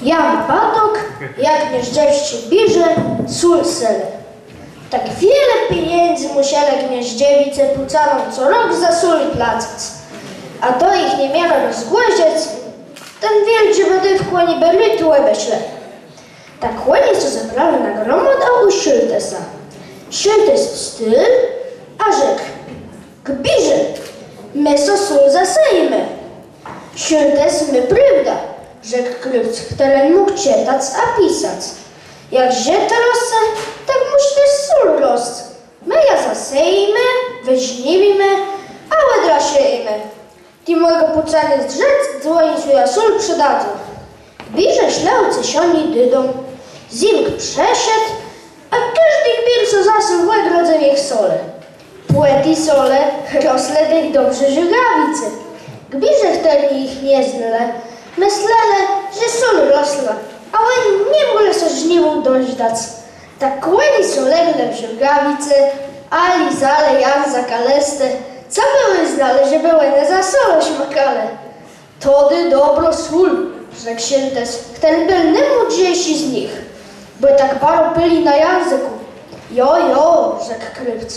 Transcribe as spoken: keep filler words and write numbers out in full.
Jan Patok, jak gniôżdżewsczi gbiże sól selë. Tak wiele pieniãdzy mùszelë gniôżdżewicë Pùcanóm co rok za sól płacëc. A to jich ni miało rozgòrzëc, ten wiôldżi bùdowk òni bë lëtò òbeszlë. Tak òni sã zebrelë na gromôdã ù Szôłtësa. Szôłtës wstôł a rzekł: Gbiże, më so sól zasejemë. Szôłtës mô prôwdã, rzekł krôwc, chtëren mógł czëtac a pisac. Jak żëto rosce, tak mùszi téż sól rosc. Më jã zasejemë, wëżniwimë a òdraszejemë. Tej mògą Pùcanie zdrzec, dze òni so jã sól przedadzą. Gbiże szlë ùceszony dodóm. Zymk przëszedł, a kòżdi gbir so zasôł w ògrodze jich solë. Pò ti solë rosłë téż dobrze żëgawicë. Gbiże, chtërny jich nie znelë, mëslelë, że sól rosła, a òni ni mòglë so żniwów dożdac. Tak òni so leglë w żëgawicë a lizalë jãzëk a lëstë, cobë ùznelë, żebë òne za solą szmëkelë. To je dobrô sól, rzekł Szôłtës, chtëren béł nômądrzejszi z nich, bò tak baro pëli na jãzëkù. Jo, jo, rzekł krôwc,